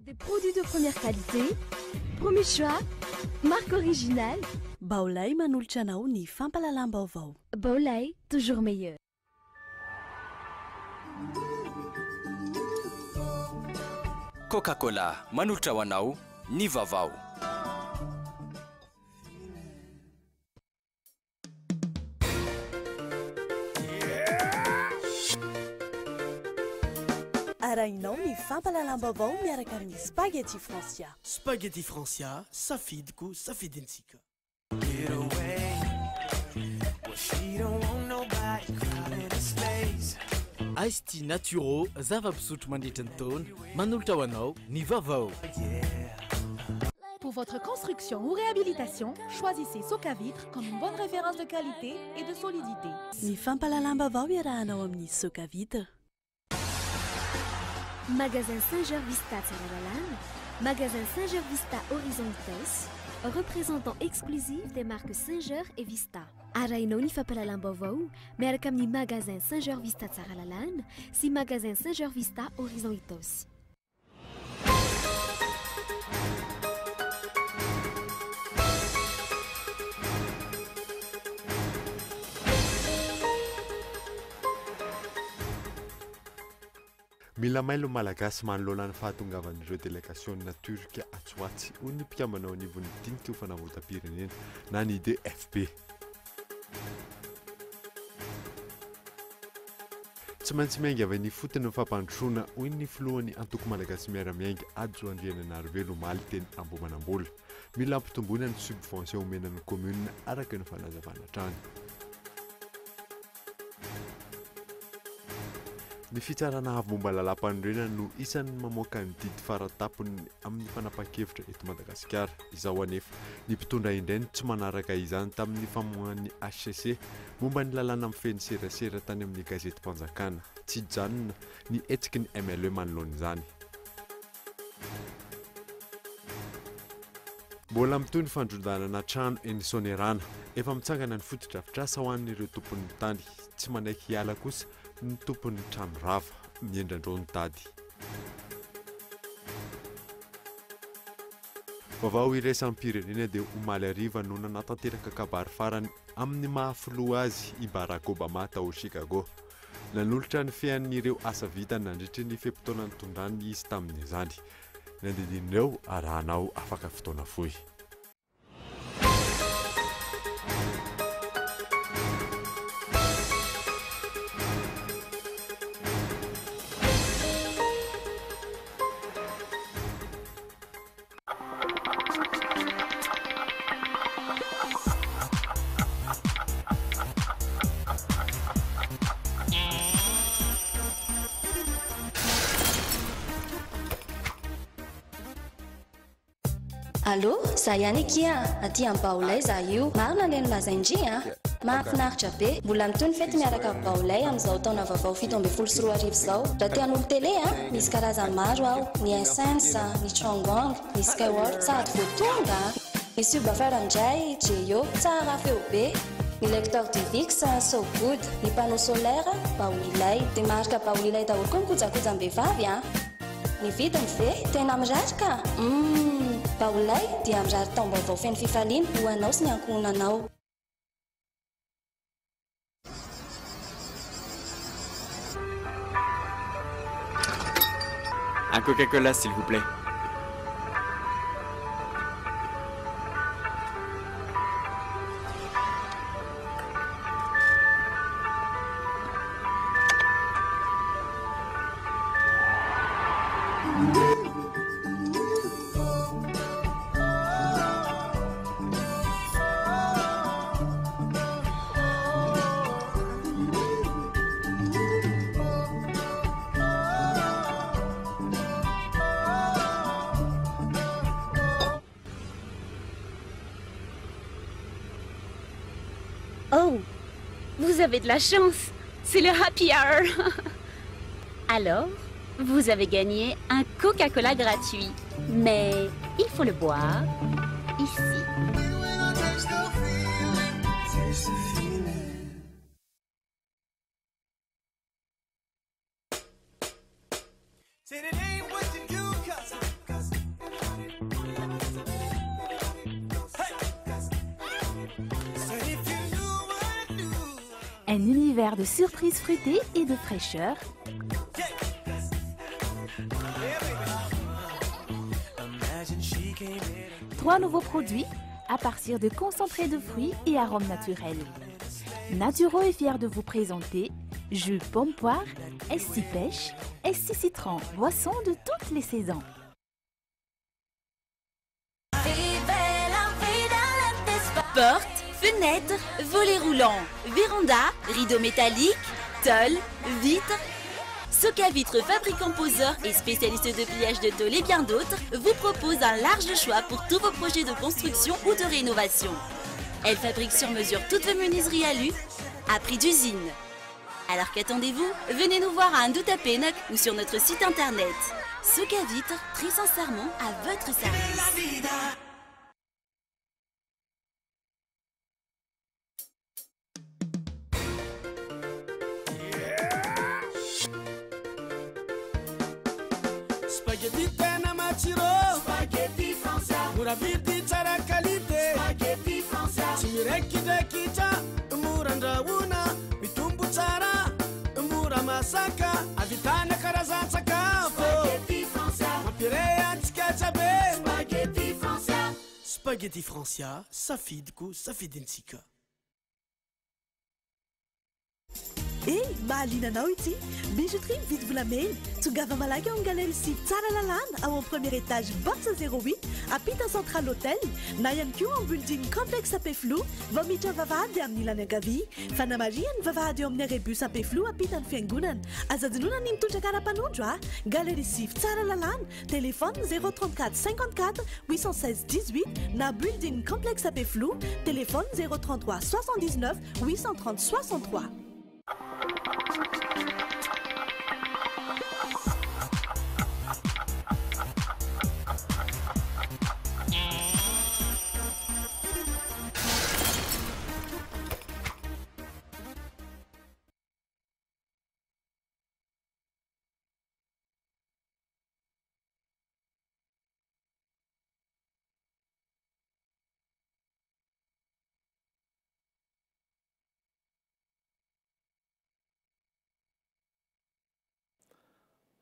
Des produits de première qualité, premier choix, marque originale. Baolai manolotra anao ny fampahalalam-baovao. Baolai, toujours meilleur. Coca Cola manolotra ho anao ny vaovao. Arahinao ny fampahalalam-baovao miaraka amin'ny Spaghetti Francia. Spaghetti Francia, safidiko, safidintsika. Ice tea Naturo, zava-pisotro mandritra ny taona, manolotra ho anao ny vaovao. Pour votre construction ou réhabilitation, choisissez Socavitre comme une bonne référence de qualité et de solidité. Ny fampahalalam-baovao iarahanao amin'ny Socavitre. Magasin Singer Vista Tsaralalàna, Magasin Singer Vista Horizon Itaosy, représentant exclusif des marques Singer et Vista. Arahinao ny fampahalalam-baovao miaraka amin'ny Magasin Singer Vista Tsaralalàna sy Magasin Singer Vista Horizon Itaosy. Mila mailo ny Malagasy manoloana ny fahatongavan'ireo delegasiona Turka atsy ho atsy, hoy ny mpikambana ao anivon'ny Dinika ho fanavotam-pirenena na ny DFP. Tsy maintsy miainga avy any ifotony ny fampandrosoana, hoy ny filohan'ny antoko Malagasy Miara-Miainga, Hajo Andriananarivelo omaly teny Ambohimanambola. Mila ampitomboina ny subvention omena ny commune araka ny fanazavana hatrany. Ny fitsarana avo momba ny lalàmpanorenana no isan'ny mamoaka ny didy faratapony amin'ny fanapahan-kevitra eto Madagasikara. Izao anefa, ny mpitondra indray no tsy manaraka izany tamin'ny famoahan'ny hcc momba ny lalàna mifehy ny serasera tany amin'ny gazetim-panjakana. Tsy hijanona ny hetsiky ny MLE manoloana izany. Mbola mitohy ny fandrodanana trano eny Soanierana. Efa mitsangana ny fotodrafitrasa ho an'ireo tompon'ny tany. Tsy manaiky hiala kosa ny tompon'ny trano rava. Miendran-drao ny tady. Vaovao iraisam-pirenena dia omaly hariva no nanatanteraka kabary farany amin'ny maha filoha azy i Barack Obama tao Chicago. Nanolotra ny fean'ireo asa vitany nandritry ny fe-potoana nitondrany izy tamin'izany. Ny andinindin'ireo arahanao afaka fotoana fohy. Allô, za ihany akia a, aty am Baolai za io, marina le nolazain-dry a! Mahafinaritra be, mbola mitohy ny fety miaraka am Baolai amin'izao taona vaovao 2017 izao, raha te hanolo télé a, misy karazany maro ao, ny Hisense, ny Chongguang, Ny Skyworth sady vao tonga a! Ny subwoofer indray Jeyo, tsara feo be! Ny lecteur DivX, so good! Ny panneau solaire, Baolilay. Dia marika Baolilay daholo koa ny kojakojam-behivavy a! Ny vidiny ve? Tena mirary ka! Humm! Baolilay dia mirary taom-baovao feno fifaliana ho anao sy ny ankohonanao. Un Coca-Cola, s'il vous plaît. Oh, vous avez de la chance. C'est le happy hour. Alors, vous avez gagné un Coca-Cola gratuit. Mais il faut le boire ici. Un univers de surprises fruitées et de fraîcheur. Trois nouveaux produits à partir de concentrés de fruits et arômes naturels. Naturo est fier de vous présenter jus pomme poire, SC pêche, SC citron, boisson de toutes les saisons. Porte, fenêtre, volets roulants, véranda, rideaux métalliques, tôle, vitres. Soca Vitre, fabricant poseur et spécialiste de pliage de tôle et bien d'autres, vous propose un large choix pour tous vos projets de construction ou de rénovation. Elle fabrique sur mesure toutes vos menuiseries alu à prix d'usine. Alors qu'attendez-vous? Venez nous voir à Andohatapenaka ou sur notre site internet. Soca Vitre, très sincèrement à votre service. Spaghetti tena matsiro. Spaghetti Francia. Mora vidy tsara qualité. Spaghetti Francia. Tsy miraikiraikitra, mora andrahoina, mitombo tsara, mora masaka, ahavitana karazan-tsakafo. Spaghetti Francia. Mampiray antsika jiaby. Spaghetti Francia. Spaghetti Francia, safidiko, safidintsika. E, mahaliana anao ity bijouterie mividy volamena. Tongava malaky ao amin'ny galerie sivy Tsaralalàna ao amin'ny premier étage box 08 ampita Central Hotel na ihany koa amin'ny building complexe Ampefiloha vao miditra vavahady amin'ny ilany ankavia. Fanamarihana ny vavahady eo amin'ny arrêt bus Ampefiloha ampita ny fiangonana. Aza adinoina ny mitondra kara-panondro a! Galerie sivy Tsaralalàna, téléphone 034 54 816 18 na building complexe Ampefiloha, téléphone 033 79 830 63.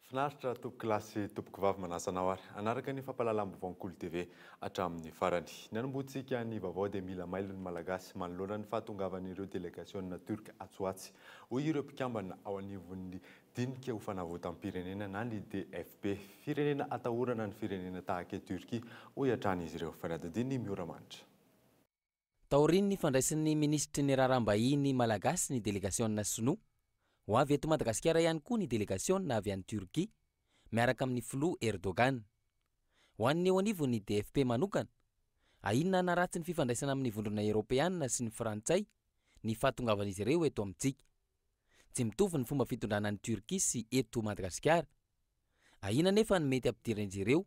Finaritra tompoko lahy sy tompoko vavy manasa anao ary hanaraka ny fampahalalam-baovaon'ny Kolo TV hatramin'ny farany. Ny hanombohantsika ny vaovao dia mila mailo ny Malagasy manoloana ny fahatongavan'ireo delegasiona Turc atsy ho atsy, hoy ireo mpikambana ao anivon'ny dinika ho fanavotam-pirenena na ny DFP. Firenena atahorana ny firenena tahaka i Turquie, hoy hatrany izy ireo. Fanadihadian'i Mioramanitra. Taorian'ny fandraisan'ny minisitry ny Raharaham-bahiny malagasy ny delegasiona sinoa, ho avy eto Madagasikara ihany koa ny delegasiona avy any Turquie, miaraka amin'ny filoha Erdogan. Ho an'ny eo anivon'ny DFP manokana, ahiana hanaratsy ny fifandraisana amin'ny Vondrona Eoropeana sy ny Frantsay ny fahatongavan'izy ireo eto amintsika. Tsy mitovy ny fomba fitondrana any Turquie sy eto Madagasikara. Ahiana anefa ny mety hampidiran'izy ireo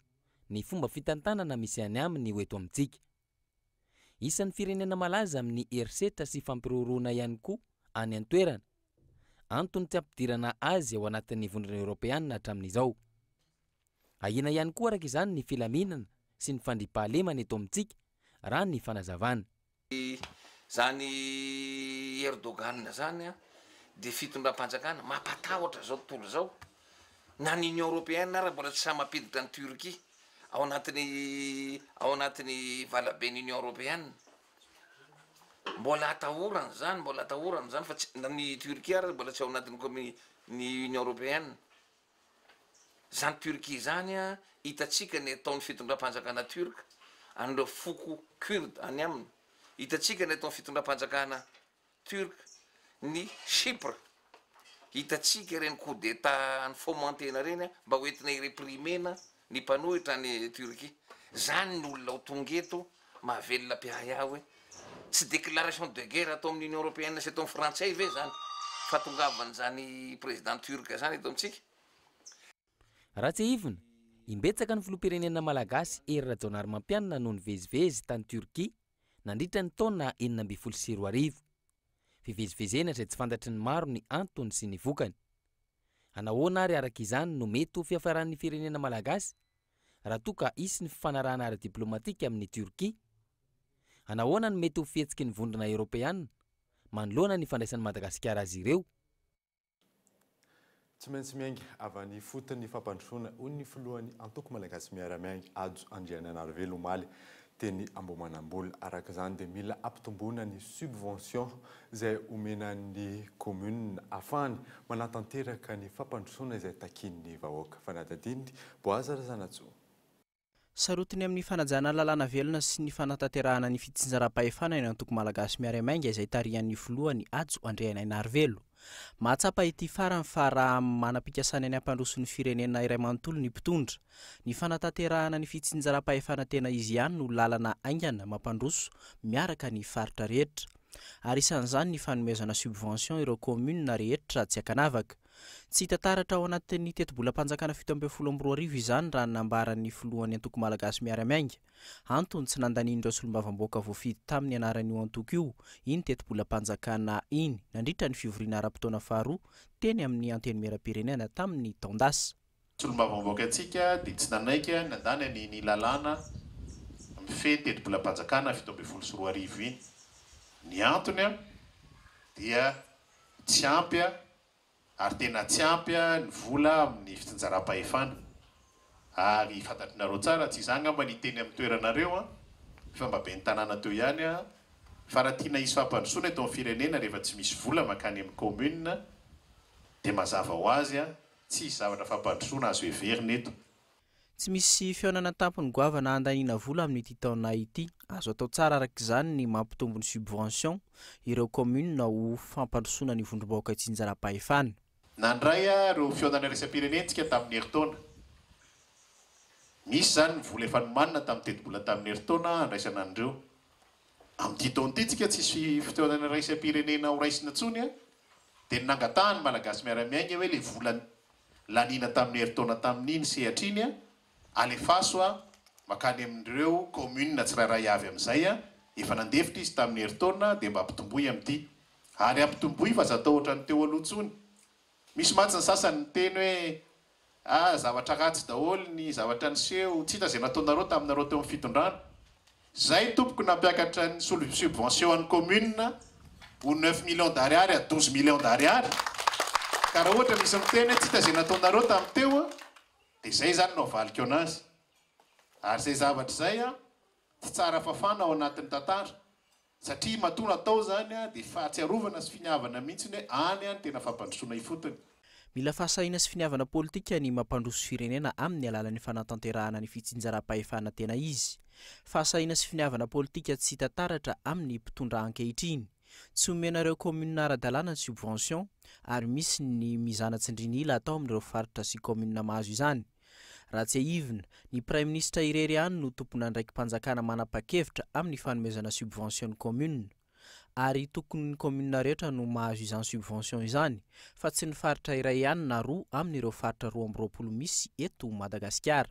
ny fomba fitantanana misy any aminy ho eto amintsika. Isan'ny firenena malaza amin'ny herisetra sy fampiroroana ihany koa any an-toerana. Antony tsy ampidirana azy ao anatin'ny Vondrona Eoropeanina hatramin'izao. Ahiana ihany koa araka izany ny filaminana sy ny fandriampahalemana eto amintsika, raha ny fanazavana. Izany Erdogan izany dia fitondram-panjakana mampatahotra izao tontolo izao, na ny Union Européenne ara mbola tsy sahy mampiditra an'i Turquie ao anatin'ny ao anatin'ny valaben'ny Union Européenne. Mbola atahorana izany, mbola atahorana izany fa tsy na ny Turquie ara mbola tsy ao anatin'ny commu- ny Union Européenne. Izany Turquie izany an, hitantsika ny ataon'ny fitondram-panjakana turque an'ireo foko kurde any aminy, hitantsika ny ataon'ny fitondram-panjakana Turc ny Chypre. Hitantsika ireny coup d'etat ni-fomenter-na ireny mba ho entina hi-reprimer-na ny mpanohitra any Turquie. Zany ny olona ho tonga eto mahavelona mpiahiahy hoe tsy déclaration de guerre atao amin'ny Union Européenne sy atao amin'ny Frantsay ve zany fahatongavan'izany président turc zany eto amintsika? Raha tsiahivina, imbetsaka ny filoham-pirenena malagasy Hery Rajaonarimampianina no nivezivezy tany Turquie nandritra ny taona 2016. Fivezivezena izay tsy fantatry ny maro ny antony sy ny vokany. Anahoana ary araka izany no mety ho fiafaran'ny firenena malagasy raha toa ka hisy ny fifanarahana ara-diplomatika amin'i Turquie? Anahoana no mety ho fihetsiky ny Vondrona Eoropeana? manoloana ny fandraisan'i Madagasikara azy ireo. Tsy maintsy miainga avy any ifotony ny fampandrosoana, hoy ny filohan'ny antoko Malagasy Miara-Miainga, Hajo Andrianainarivelo omaly teny Ambohimanambola. Araka izany dia mila ampitomboina ny subvention izay omena ny commune ahafahany manatanteraka ny fampandrosoana izay takian'ny vahoaka. Fanadihadian'i Boaza Razanatsoa. Sarotiny amin'ny fanajana ny lalàna velona sy ny fanatanterahana ny fitsinjaram-pahefana ny antoko Malagasy Miara-Miainga izay tarihan'ny filohany Hajo Andrianainarivelo. Mahatsapa ity farany fa raha manam-pikasana ny hampandroso ny firenena iray manontolo ny mpitondra, ny fanatanterahana ny fitsinjaram-pahefana tena izy ihany no lalana haingana mampandroso miaraka ny faritra rehetra. Ary isan'izany ny fanomezana subvention ireo commune rehetra tsy ankanavaka. Tsy hita taratra ao anatin'ny tetibolam-panjakana 2017 izany raha ny nambaran'ny filohan'ny antoko Malagasy Miara-Miainga. Antony tsy nandanian'ireo solombavambahoaka voafidy tamin'ny anaran'io antoko io iny tetibolam-panjakana iny nandritra ny fivoriana ara-potoana faharoa teny amin'ny Antenimierampirenena tamin'ny taon-dasa. Solombavambahoaka antsika dia tsy nanaiky nandany an'iny lalàna mifehy ny tetibolam-panjakana 2017 iny. Ny antony dia tsy ampy ary tena tsy ampy ny vola amin'ny fitsinjaram-pahefana. Ary fantatrinareo tsara, tsy izaho angamba ny hiteny amin'ny toeranareo an, fa mba ben'ny tanàna teo ihany aho, fa raha tiana hisy fampandrosoana eto amin'ny firenena rehefa tsy misy vola mankany amin'ny commune dia mazava ho azy tsy hisy zavatra fampandrosoana azo heverina eto. Tsy misy fihaonana an-tampony goavana handaniana vola amin'ity taona ity. Azo atao tsara araka izany ny mampitombo ny subvention ireo commune ho fampandrosoana ny vondrom-bahoaka itsinjaram-pahefana. Nandray ireo fihaonana iraisam-pirenena isika tamin'ny herintaona. Misy izany ny vola efa nomanina tamin'ny tetibola tamin'ny herintaona handraisana an'ireo. Amin'ity taona ity isika tsisy fihaonana iraisam-pirenena horaisina intsony dia ny nangatahan'ny Malagasy Miara-Miainga hoe ilay vola laniana tamin'ny herintaona tamin'iny sehatra iny a, alefaso a, makany amin'ireo commune tsirairay avy amin'izay a, efa nandefitra izy tamin'ny herintaona dia mba ampitomboy amin'ity. Ary ampitomboy fa aza atao ohatran'ny teo aloha intsony. Misy mantsy ny sasany miteny hoe ah zavatra ratsy daholo ny zavatra niseho, tsy hita izay nataonareo taminareo teo amin'ny fitondrana. Zay tompoko nampiakatra ny subvention an'ny commune ho neuf millions d'ariary à 12 millions d'ariary ka raha ohatra misy miteny hoe tsy hita izay nataonareo tamin'ny teo dia zay izany no avaliko anazy. Ary izay zavatra izay tsy tsara fafana ao anatin'ny tantara satria matoa natao izany dia fahatsiarovana sy finiavana mihitsy hoe any no tena fampandrosoana ifotony. Mila fahasahiana sy finiavana politika ny mampandroso firenena amin'ny alalan'ny fanatanterahana ny fitsinjaram-pahefana tena izy. Fahasahiana sy finiavana politika tsy hita taratra amin'ny mpitondra ankehitriny. Tsy omena ireo kaominina ara-dalàna ny subvention ary misy ny mizana tsindrin'ila atao amin'ireo faritra sy kaominina mahazo izany. Raha tsiahivina, ny praiminisitra irery ihany no tompon'andraiki-panjakana manapa-kevitra amin'ny fanomezana subvention ny kaominina. Ary tokony ny commune rehetra no mahazo izany subvention izany fa tsy ny faritra iray ihany na roa amin'ireo faritra 22 misy eto Madagasikara.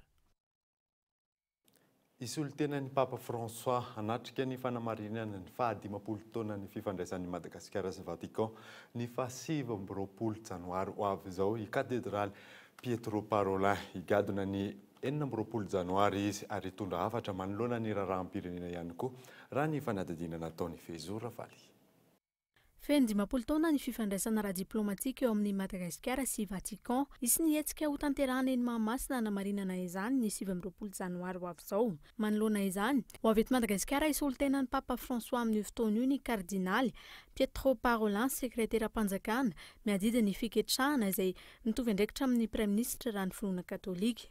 Hisolo tena ny Papa François hanatrika ny fanamarinana ny faha-50 taonan'ny fifandraisan'i Madagasikara sy Vatican ny faha-29 janoary ho avy izao i Katedraly Pietro Parolin. Higadona ny 26 janoary izy ary hitondra hafatra manoloana ny raharaham-pirenena ihany koa raha ny fanadihadiana nataon'i Fehizoro Rafaly. Feno 50 taona ny fifandraisana ara-diplaomatika eo amin'i Madagasikara sy Vatican. Hisy ny hetsika hotanterahana eny Mahamasina hanamarinana izany ny 29 janoary ho avy izao. Manoloana izany, ho avy eto Madagasikara hisolo tena ny Papa François amin'io fotoana io ny Kardinaly Pietro Parolin, sekreteram-panjakana miadidy ny fiketrahana izay mitovy andraikitra amin'ny Praiminisitra raha ny finoana katolika.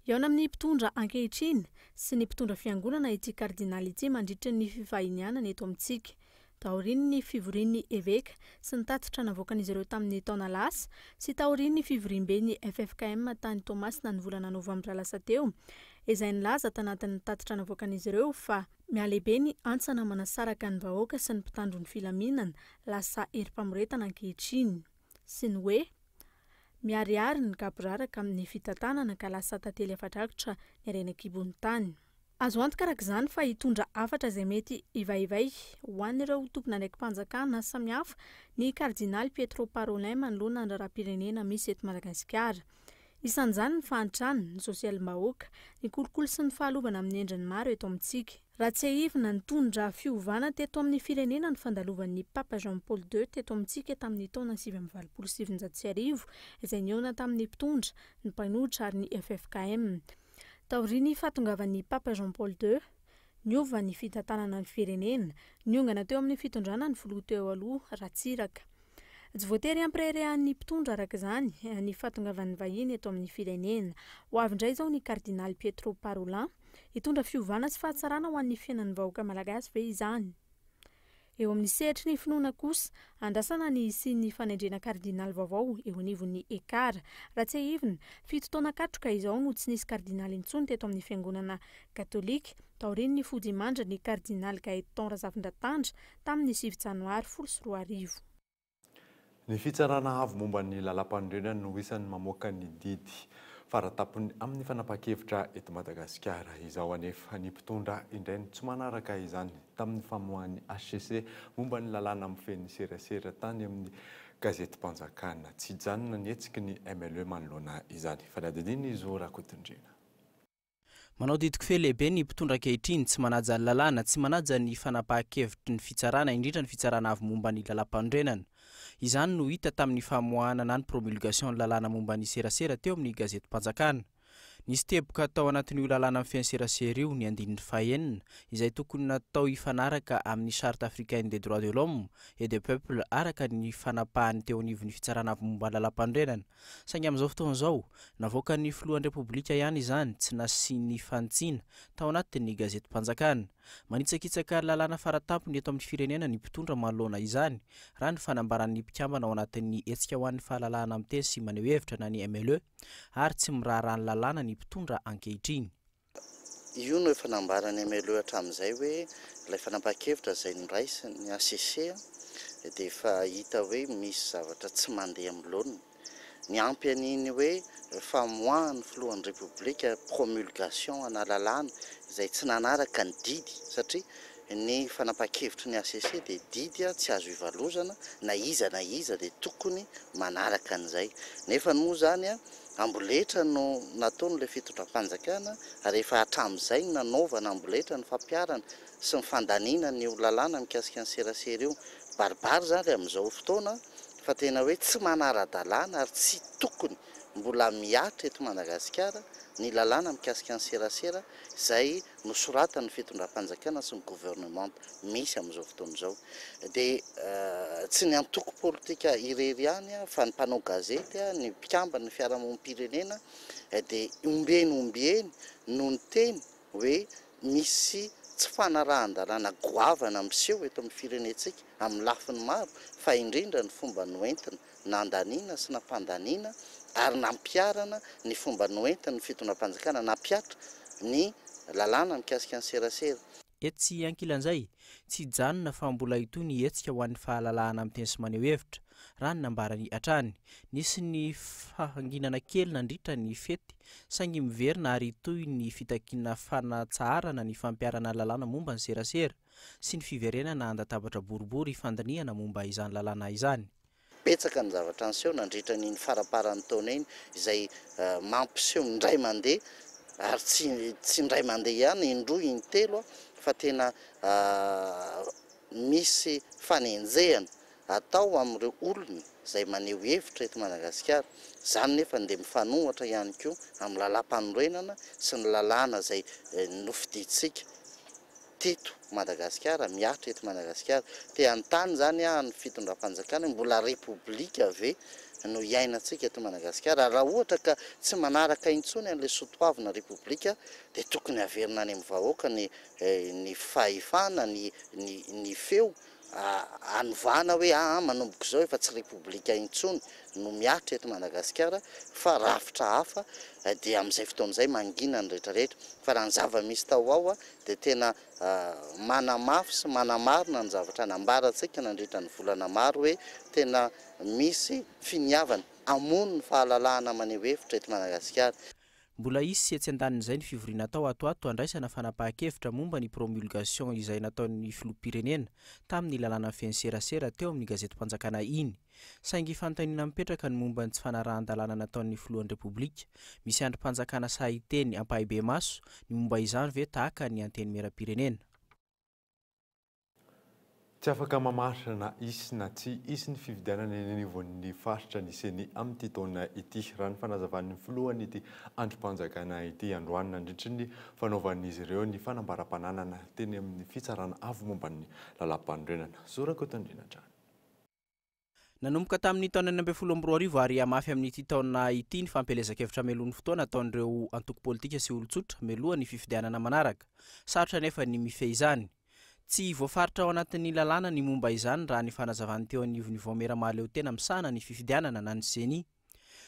Hihaona amin'ny mpitondra ankehitriny sy ny mpitondra fiangonana ity kardinaly ity mandritra ny fivahinianany eto amintsika. Taorian'ny fivorian'ny eveka sy ny tatitra navoakan'izy ireo tamin'ny taona lasa sy taorian'ny fivoriamben'ny ffkm tany Toamasina ny volana novambra lasa teo izay nilaza tanatin'ny tatitra navoakan'izy ireo fa mihalehibe ny hantsana manasaraka ny vahoaka sy ny mpitandro ny filaminana lasa herim-pamoretana ankehitriny sy ny hoe miharihary ny gaboraraka amin'ny fitantanana ka lasa tantely afa-drakotra ny harena an-kibon'ny tany. Azo antoka araka izany fa hitondra hafatra izay mety hivaivay ho an'ireo tompon'andraiki-panjakana samihafa ny kardinaly Pietro Parolin manoloana ny raharaham-pirenena misy eto Madagasikara. Isan'izany ny fahantrana, ny sosialim-bahoaka, ny kolikoly sy ny fahalovana amin'ny endriny maro eto amintsika. Raha tsiahivina, nitondra fiovana teto amin'ny firenena ny fandalovan'ny Papa Jean Paul ii teto amintsika tamin'ny taona 1989, izay nihaona tamin'ny mpitondra, ny mpanohitra ary ny ffkm. Taorian'ny fahatongavan'ny Papa Jean Paul ii, niova ny fitantanana ny firenena, niongana teo amin'ny fitondrana ny filoha teo aloha, Ratsiraka. Tsy voatery hampireharehan'ny mpitondra araka izany ny fahatongavan'ny vahiny eto amin'ny firenena. Ho avy indray izao ny kardinaly Pietro Parolin. Hitondra fiovana sy fahatsarana ho an'ny fiainan'ny vahoaka malagasy ve izany? Eo amin'ny sehatry ny finoana kosa, andrasana ny hisian'ny fanendrena kardinaly vaovao eo anivon'ny Ekar. Raha tsiahivina, fito taona katroka izao no tsy nisy kardinaly intsony teto amin'ny fiangonana katolika, taorian'ny fodimandry ny kardinaly Gaëtan Razafindratandra tamin'ny 9 janoary 2010. Ny Fitsarana Avo momba ny Lalàmpanorenana no isan'ny mamoaka ny didy faratampony amin'ny fanapahan-kevitra eto Madagasikara. Izao anefa, ny mpitondra indray no tsy manaraka izany tamin'ny famoahan'ny hcc momba ny lalàna mifehy ny serasera tany amin'ny gazetim-panjakana. Tsy hijanona ny hetsiky ny MLE manoloana izany. Fanadihadiana i Zo Rakotondriana. Manao didikofehy lehibe ny mpitondra ankehitriny, tsy manaja ny lalàna, tsy manaja ny fanapahan-kevitry ny fitsarana, indrindra ny fitsarana avo momba ny lalàmpanorenana. Izany no hita tamin'ny famoahana na ny promulgation ny lalàna momba ny serasera teo amin'ny gazetim-panjakana. Nisy teboka tao anatin'io lalàna mifehy ny serasera io ny andininy fahenina, izay tokony natao hifanaraka amin'ny Charte africaine des droits de l'homme et des peuples araka ny fanapahan'ny teo anivon'ny fitsarana avo momba ny lalàmpanorenana. Saingy amin'izao fotoana izao, navoakan'ny filohan'ny Repoblika ihany izany, tsy nasiany fanitsiana, tao anatin'ny gazetim-panjakana. Manitsakitsaka lalàna faratampony eto amin'ny firenena ny mpitondra manoloana izany, raha ny fanambaran'ny mpikambana ao anatin'ny Hetsika ho an'ny fahalalahana miteny sy maneho hevitra na ny MLE, ary tsy miraharaha ny lalàna ny mpitondra ankehitriny. Io no efa nambaran'ny MLE hatramin'izay hoe ilay fanapahan-kevitra izay noraisin'ny hcc dia efa hita hoe misy zavatra tsy mandeha amin'ny laoniny. Niampy an'iny hoe famoahan'ny filohan'ny Repoblika promulgation ana lalàna izay tsy nanaraka ny didy satria ny fanapahan-kevitry ny hcc dia didy tsy azo ivalozana na iza na iza dia tokony manaraka an'izay. Nefa moa izany Amboletra no nataon'ilay fitondram-panjakana ary efa hatramin'izay no nanaovana amboletra ny fampiharana sy ny fandaniana an'io lalàna mikasika ny serasera io. Mibaribary izany amin'izao fotoana fa tena hoe tsy manara-dalàna ary tsy tokony mbola mihatra eto Madagasikara ny lalàna mikasika ny serasera izay nosoratan'ny fitondram-panjakana sy ny governemanta misy amin'izao fotoana izao dia tsy ny antoko politika irery ihany fa ny mpanao gazety, ny mpikamban'ny fiarahamonim-pirenena dia ombieny ombieny no niteny hoe misy tsy fanarahan-dalàna goavana miseho eto amin'ny firenentsika amin'ny lafiny maro fa indrindra ny fomba noentina nandaniana sy nampandaniana ary nampiharana ny fomba noentin'ny fitondram-panjakana nampihatra ny lalàna mikasika ny serasera. Etsy ankilan'izay, tsy hijanona fa mbola hitohy ny hetsika ho an'ny fahalalahana miteny sy maneho hevitra, raha ny nambarany hatrany. Nisy ny fahanginana kely nandritra ny fety, saingy miverina ary hitohy ny fitakiana fanatsaharana ny fampiharana ny lalàna momba ny serasera sy ny fiverenana an-databatra boribory fandinihana momba izany lalàna izany. Betsaka ny zavatra niseho nandritra an'iny faramparan'ny taona iny izay mampiseho indray mandeha ary tsy tsy indray mandeha ihany, indroa, intelo fa tena misy fanenjehana atao amin'ireo olona izay maneho hevitra eto Madagasikara. Izany nefa dia mifanohitra ihany koa amin'ny lalàmpanorenana sy ny lalàna izay nofidintsika. teto Madagasikara, mihatra eto Madagasikara. Te hanontany izany aho ny fitondram-panjakana hoe mbola repoblika ve no iainantsika eto Madagasikara? Raha ohatra ka tsy manaraka intsony an'ilay soatoavina repoblika dia tokony haverina any amin'ny vahoaka ny ny fahefana, ny ny ny feo hanovana hoe aa manomboka izao efa tsy repoblika intsony no mihatra eto Madagasikara fa rafitra hafa dia amin'izay fotoana izay mangina ny rehetra rehetra fa raha ny zava-misy tao ao dia tena manamafy sy manamarina ny zavatra nambarantsika nandritra ny volana maro hoe tena misy finiavana hamono ny fahalalahana maneho hevitra eto Madagasikara. Mbola hisy etsy andanin'izay ny fivoriana atao ato ato handraisana fanapahan-kevitra momba ny promulgation izay nataon'ny filoham-pirenena tamin'ny lalàna mifehy ny serasera teo amin'ny gazetim-panjakana iny. Saingy fanontaniana mipetraka ny momba ny tsy fanarahan-dalàna nataon'ny filohan'ny Repoblika. Misy andrim-panjakana sahy hiteny ampahibemaso ny momba izany ve tahaka ny Antenimierampirenena? Tsy afaka mamaritra na hisy na tsy hisy ny fifidianana eny anivon'ny faritra ny Ceni amin'ity taona ity, raha ny fanazavan'ny filohan'ity andrim-panjakana ity androany nandritry ny fanaovan'izy ireo ny fanambaram-pananana teny amin'ny fitsarana avo momba ny lalàmpanorenana. Zo Rakotondriana hatrany. Nanomboka tamin'ny taona 2016 ary hihamafy amin'ity taona ity ny fampielezan-kevitra mialoha ny fotoana ataon'ireo antoko politika sy olon-tsotra mialoha ny fifidianana manaraka. Sarotra anefa ny mifehy izany. Tsy voafaritra ao anatin'ny lalàna ny momba izany raha ny fanazavan'ny teo anivon'ny vaomiera mahaleotena misahana ny fifidianana na ny Ceni.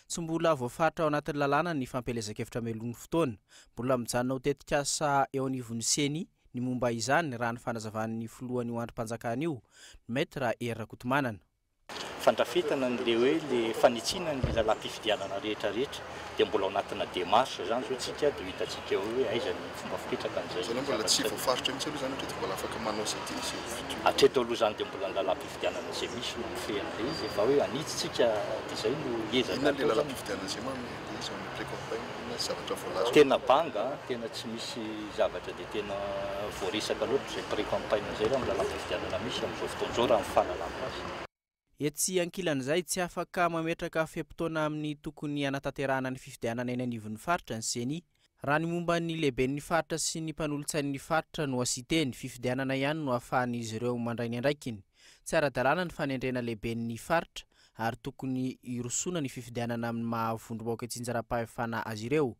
Tsy mbola voafaritra ao anatin'ny lalàna ny fampielezan-kevitra mialoha ny fotoana. Mbola mijanona ho tetikasa eo anivon'ny Ceni ny momba izany, raha ny fanazavan'ny filohan'io andrim-panjakana io, Maître Hery Rakotomanana. Fandrafetana an'ilay hoe ilay fanitsiana ny lalàm-pifidianana rehetra rehetra dia mbola ao anatina démarche izany izao tsika dia ho hitantsika eo hoe aiza ny fomba fipetraka an'izay Izany hoe mbola zavatra tsy izay. voafaritra mihitsy aloha izany hatreto, mbola afaka manao izay tiana sy fidiana. Hatreto aloha izany dia mbola ny lalàm-pifidianana izay misy no mifehy an'ilay izy fa hoe hanitsy tsika dia izay no ezaka Inona ilay atao izany. lalàm-pifidianana izay manome ilay izy ao amin'ny pré-campagne? Inona ny zavatra voalaza ao? Tena banga, tena tsy misy zavatra dia tena voaresaka loatra izay pré-campagne izay raha amin'ny lalam-pifidianana misy amin'izao fotoana izao raha ny fahalalako azy. Etsy ankilan'izay, tsy afaka mametraka fe-potoana amin'ny tokony hanatanterahana ny fifidianana eny anivon'ny faritra ny Ceni. Raha ny momba ny lehiben'ny faritra sy ny mpanolotsain'ny faritra no asian-teny, fifidianana ihany no ahafahan'izy ireo mandray ny andraikiny. Tsy ara-dalàna ny fanendrena lehiben'ny faritra ary tokony hirosoana ny fifidianana amin'ny maha vondrom-bahoaka itsinjaram-pahefana azy ireo.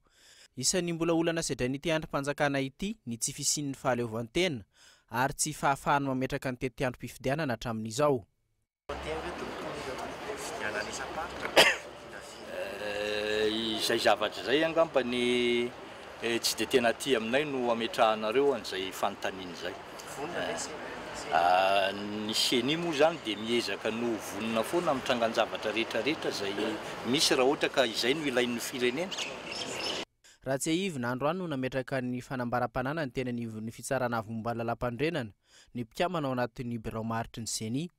Isan'ny mbola olana sedrain'ity andrim-panjakana ity ny tsy fisian'ny fahaleovantena ary tsy fahafahany mametraka ny tetiandrom-pifidianana hatramin'izao. Izay zavatra izay angamba ny tsy dia tena aty aminay no ametrahanareo an'izay fanontaniana izay. Ny ceni moa izany dia miezaka ny ho vonona foana amin'ny trangan-javatra rehetra rehetra izay misy raha ohatra ka izay no ilain'ny firenena. Raha tsiahivina, androany no nametraka ny fanambaram-pananany teny anivon'ny Fitsarana Avo Momba ny Lalàmpanorenana ny mpikambana ao anatin'ny birao maharitry ny ceni.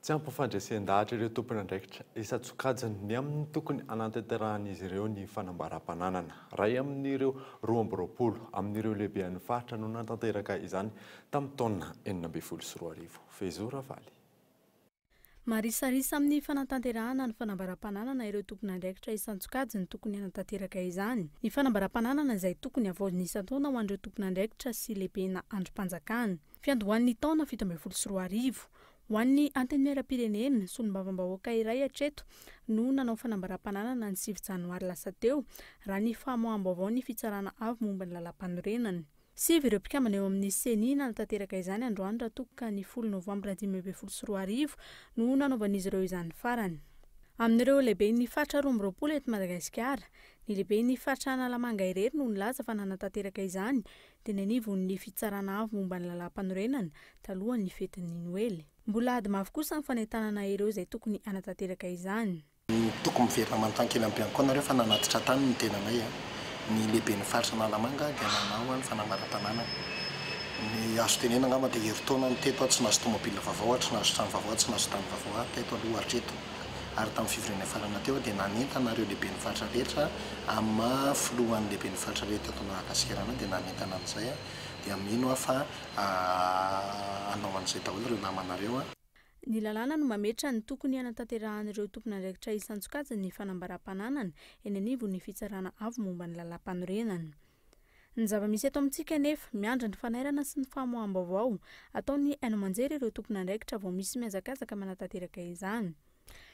Tsy ampy fandresen-dahatra ireo tompon'andraikitra isan-tsokajiny ny amin'ny tokony hanatanterahan'izy ireo ny fanambaram-pananana. Iray amin'ireo 22 amin'ireo lehiben'ny faritra no nanatanteraka izany tamin'ny taona 2016. Fehizoro Ravaly. Marisarisa amin'ny fanatanterahana ny fanambaram-pananana ireo tompon'andraikitra isan-tsokajiny tokony hanatanteraka izany. Ny fanambaram-pananana izay tokony havaozina isan-taona ho an'ireo tompon'andraikitra sy lehibena andrim-panjakana. Fiandohan'ny taona 2017. Ho an'ny Antenimierampirenena, solombavambahoaka iray hatreto no nanao fanambaram-pananana ny sivy janoary lasa teo, raha ny famoaham-baovaon'ny Fitsarana Avo momba ny Lalàmpanorenana. Sivy ireo mpikambana eo amin'ny Ceni nanatanteraka izany androany raha toa ka ny folo novambra 2015 no nanaovan'izy ireo izany farany. Amin'ireo lehiben'ny faritra 22 eto Madagasikara, ny lehiben'ny faritra Analamanga irery no nilaza fa nanatanteraka izany teny anivon'ny Fitsarana Avo momba ny Lalàmpanorenana, talohan'ny fetin'ny Noely. Mbola ady mafy kosa ny fanentanana ireo izay tokony hanatanteraka izany. Tokony miverina manontany kely amin'ny Bianco nareo fa nanatitra tany ny tenanay a. Ny lehiben'ny faritra Analamanga dia nanao ny fanambaram-pananana. Ny azo tenenina angamba dia herintaona no teto aho tsy nahazo tomobile vaovao aho, tsy nahazo trano vaovao aho, tsy nahazo tany vaovao aho teto aloha hatreto. Ary tamin'ny fivoriana niafarana teo dia nanentana ireo lehiben'ny faritra rehetra amin'ny maha filohan'ny lehiben'ny faritra rehetra eto Madagasikara anay dia nanentana an'izay aho dia mino aho fa hanao an'izay daholo ireo namanareo. Ny lalàna no mametra ny tokony hanatanterahan'ireo tompon'andraikitra isan-tsokajiny ny fanambaram-pananana eny anivon'ny Fitsarana Avo momba ny Lalàmpanorenana. Ny zava-misy eto amintsika anefa, miandry ny fanairana sy ny famoaham-baovao ataon'ny haino aman-jery ireo tompon'andraikitra vao misy mihazakazaka manatanteraka izany.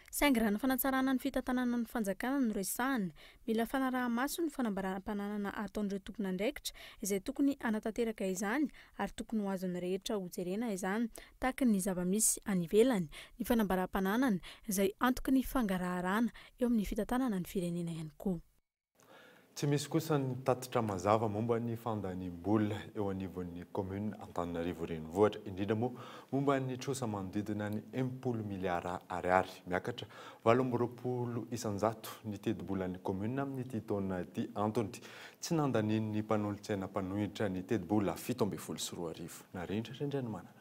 Saingy raha ny fanatsarana ny fitantanana ny fanjakana no resahana, mila fanaraha-maso ny fanambaram-pananana ataon'ireo tompon'andraikitra izay tokony hanatanteraka izany ary tokony ho azon'ny rehetra hojerena izany tahaka ny zava-misy any ivelany, ny fanambaram-pananana izay antoky ny fangaraharana eo amin'ny fitantanana ny firenena ihany koa. Tsy misy kosa ny tatitra mazava momba ny fandaniam-bola eo anivon'ny kaominina Antananarivo Renivohitra, indrindra moa momba ny trosa manodidina ny 60 miliara ariary. Miakatra 28% ny tetibolan'ny kaominina amin'ity taona ity, antony tsy nandanian'ny mpanolotsaina mpanohitra ny tetibola 2017. Narindra Randrianomanana.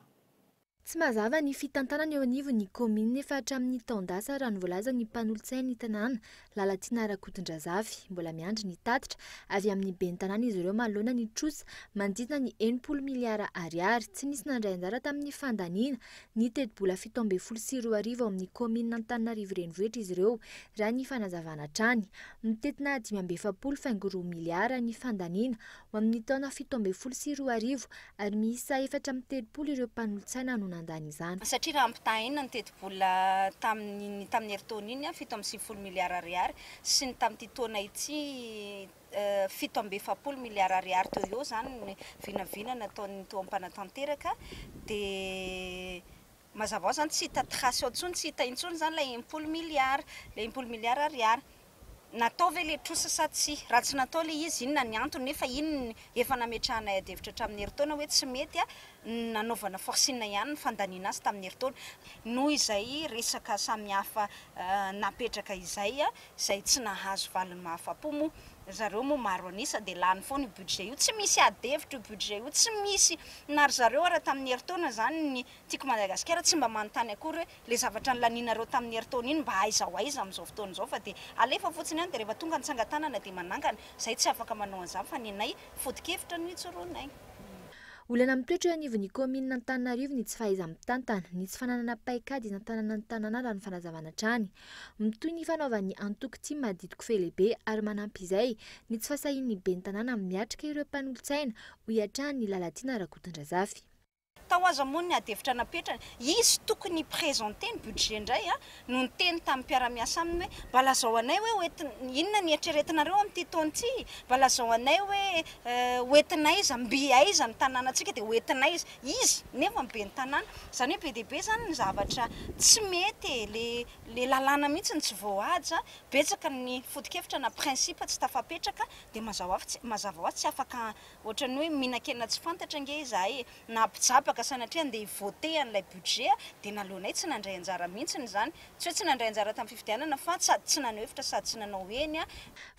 Tsy mazava ny fitantanana eo anivon'ny kaominina efa hatramin'ny taon-dasa raha ny voalazan'ny mpanolotsain'ny tanàna, Lalatiana Rakotondrazafy. Mbola miandry ny tatitra avy amin'ny ben'ny tanàna izy ireo manoloana ny trosa manodidina ny 60 miliara ariary. Tsy nisy nandray anjara tamin'ny fandaniana ny tetibola 2017 ao amin'ny kaominina Antananarivo Renivohitra izy ireo raha ny fanazavana hatrany. Mitentina 45 faingo roa miliara ny fandaniana ho amin'ny taona 2017 ary miisa 34 ireo mpanolotsaina no nandany izany. Satria raha ampitahaina ny tetibola tamin'ny tamin'ny herintaona iny, 97 miliara ariary, sy ny tamin'ity taona ity, 47 miliara ariary teo ho eo izany ny vinavina nataon'ny teo am-panatanteraka, dia mazava ho azy izany tsy hita trace ao intsony, tsy hita intsony izany ilay 60 miliara, ilay 60 miliara ariary. Natao ve ilay trosa sa tsia? Raha tsy natao ilay izy, inona ny antony? Nefa iny efa nametrahanay adihevitra hatramin'ny herintaona hoe tsy mety nanaovana forcing ihany ny fandaniana azy tamin'ny herintaona. Noho izay resaka samihafa napetraka izay, izay tsy nahazo valiny mahafapo moa, zareo moa maro an'isa dia lany foana io budget io. Tsy misy adihevitra io budget io, tsy misy na ry zareo ara tamin'ny herintaona izany ny Tiako Madagasikara tsy mba manontany akory hoe le zavatra nolanianareo tamin'ny herintaona iny mba aiza ho aiza amin'izao fotoana izao fa dia alefa fotsiny any dia rehefa tonga ny tsangan-tanana dia manangana, izahay tsy afaka manao an'izany fa nenay foto-kevitra no ijoroanay. Olana mitoetra eo anivon'ny kaominina Antananarivo ny tsy fahaiza-mitantana, ny tsy fananana paikady hitantanana ny tanàna raha ny fanazavana hatrany. Mitohy ny fanaovan'ny antoko tim adidiko fehy lehibe ary manampy izay ny tsy fahasahian'ny ben'ny tanàna miatrika ireo mpanolotsaina, hoy hatrany ny Lalatiana Rakotondrazafy. Tao aza moa ny adihevitra napetrany, izy tokony hi-presenter ny budget indray no niteny tamin'ny mpiara-miasa aminy hoe mba lazao anay hoe hoentina, inona ny eritreretinareo amin'ity taona ity, mba lazao anay hoe hoentina aiza, mby aiza ny tanànantsika dia hoentina aiza, izy nefa ny ben'ny tanàna, izany hoe be dia be izany ny zavatra tsy mety e, le le lalàna mihitsy no tsy voahaja, betsaka ny foto-kevitra na principe tsy tafapetraka dia mazava mazava ho azy tsy afaka Ohatran'ny hoe mihinan-kena tsy fantatra ange izahay e! Na mpijabaka sanatria andeha hi-voter an'ilay budget dia naleonay tsy nandray anjara mihitsiny izany. Tsy hoe tsy nandray anjara tamin'ny fifidianana fa sady tsy naneho hevitra sady tsy nanao eny.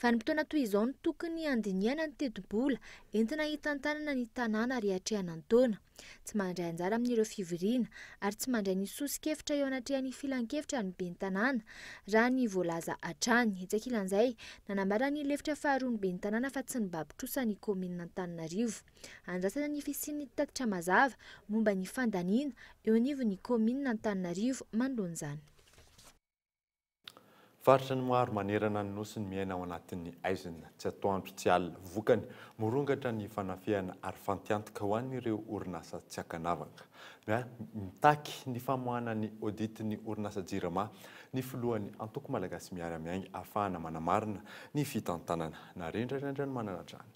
Vanim-potoana toy izao no tokony handinihana ny tetibola entina hitantanana ny tanàna ary hiatrehana ny taona. Tsy mandray anjara amin'ireo fivoriana ary tsy mandray ny soso-kevitra eo anatrehan'ny filankevitra ny ben'ny tanàna, raha ny voalaza hatrany. Etsy ankilan'izay, nanambara ny lefitra faharoan'ny ben'ny tanàna fa tsy nibaby trosa ny kaominina Antananarivo. Andrasana ny fisian'ny tatitra mazava momba ny fandaniana eo anivon'ny kaominina Antananarivo manoloana izany. Faritra ny maro manerana ny Nosy ny miaina ao anatin'ny haizina, tsy atoandro tsy alina. Vokany, mirongatra ny fanafihana ary fantiantoka ho an'ireo orinasa tsy ankanavaka. Mitaky ny famoahana ny audit ny orinasa Jirama ny filohan'ny Antoko Malagasy Miara-Miainga ahafahana manamarina ny fitantanana. Narindra Randrianomanana hatrany.